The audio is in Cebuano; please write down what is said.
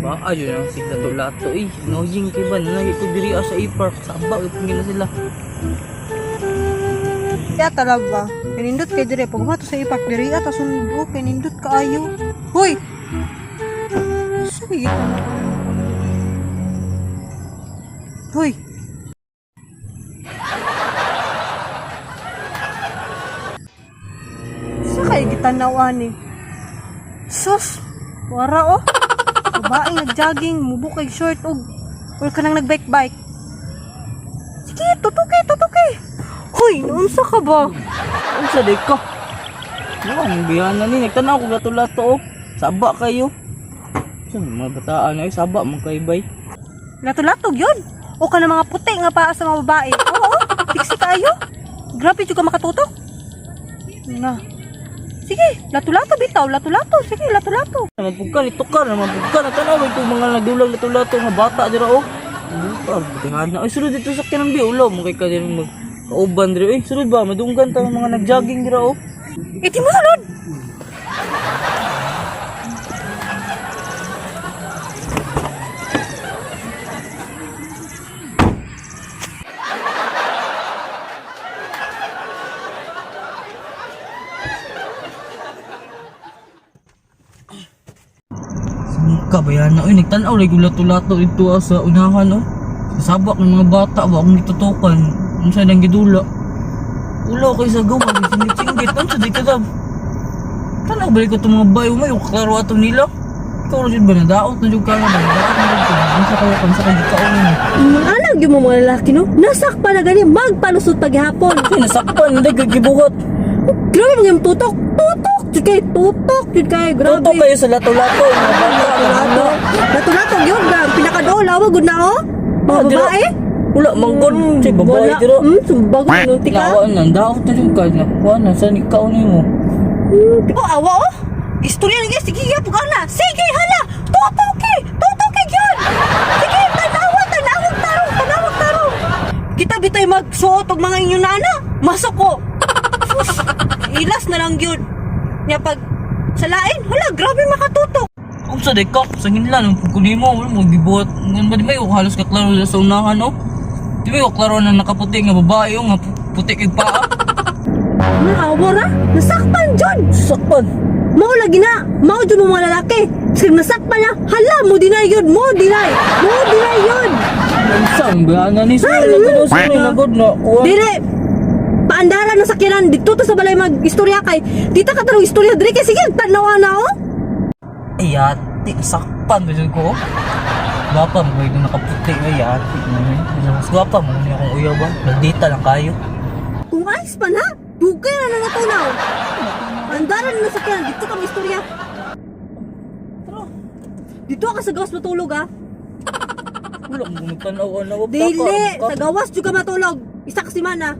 Ba, ayun ang siglato-lato eh. Annoying kay ba? Nalagi ko diri sa A-Park. Saba, ipungin na sila. Ya talab ba? Kinindot kay dire pag mato sa ipak dire ata sundo kinindot kaayo. Hoy. Sige ka. Hoy. Sa kay gitanaw ani? Sus, wara oh. Babae nag-jogging, mubo kay short og or kanang nag-bike-bike. Sige, tutuki, tutuki. Hoy, naunsa ka ba? Ang sa di ka. Ano ang bihana ni? Nagtanaw ko lato-lato oh. Saba kayo. Sa mga bataan ay saba man kay bay. Lato-latog yun. O ka na mga puti nga paa sa mga babae. Oo, tiksi kayo. Grabe jud ka makatutok. Na. Sige, lato-lato bitaw, lato-lato. Sige, lato-lato. Naman pug ka nito ka, naman pug ka nagtanaw ito mga nagdulag lato-lato nga bata dira oh. Buta, bihana. Ay sulod dito sa kinang bi ulo mo kay ka diri mag kauban diri. Ay sulod ba madunggan ta mga nagjogging dira oh. Eh, di mo sulod. Sungka ba yan? Uy, nagtanaw lagi lato-lato dito ah, sa unahan oh. Sa sabak ng mga bata ba akong gitutukan. Unsa nang gidula? Ulo kay sa gawa, singit-singit. Unsa di ka dab? Tanaw balik ko itong mga bayo may klaro ato nila. Ikaw rin ba nadaot na jud ka na nadaot na jud ka. Unsa kayo unsa kay gikaon mo? Mga anak yung mga lalaki, no? Nasakpa na gani, magpalusot paghapon. Ay, nasakpan hindi kay gibuhat. Grabe mga yung tutok. Tutok! Jud kay tutok! Jud kay, grabe. Tutok kayo sa lato-lato mga bata. Lato-lato. Lato-lato yun, grabe. Pinakadool, awa, good na, oh. Mga Ah, dira. babae. Wala manggod, say babae Wala. dira. Sumbago, nunti ka. Nawa na, daot na jud ka. Nakuha na sa ikaw nimo. Oh, awa oh. Istorya lagi sige ya pugaw na. Sige hala. Tutuki, tutuki gyud. Sige, tanawa, tanawag tarong, tanawag tarong. Kita bitay magsuot og mga inyo nana. Masok ko. Sus, ilas na lang gyud. Nya pag sa lain, hala grabe makatutok. Unsa di ka? Sa hinlan ang pagkuni mo, wala mo gibuhat. Ngan ba di may halos ka klaro sa unahan oh. Di ba yung klaro na nakaputi nga babae oh, nga puti kay paa. Mga awa ra, nasakpan jud. Sakpan. Mao lagi na, mao jud mo mga lalaki. Sige nasakpan na, hala mo deny yun, mo deny. Mo deny yun. Unsa ang bihana ni sa lagod sa lagod na kuha. Dire! Paandaran na sakyanan dito to sa balay mag-istorya kay. Dita ka tarong istorya dire kay sige tanawa na oh. Ay, yati, sakpan ba jud ko? Gwapa mo yung nakaputi ay yati. Mas gwapa mo ni akong uyaw ba? Nagdita lang kayo. Kung ayos pa na, dugay na na natunaw. Paandaran na sakyanan dito ka mag-istorya. Tara. Dito ka sa gawas matulog ah. Wala mo nagtanaw na Dili, sa gawas jud ka matulog. Isa ka semana.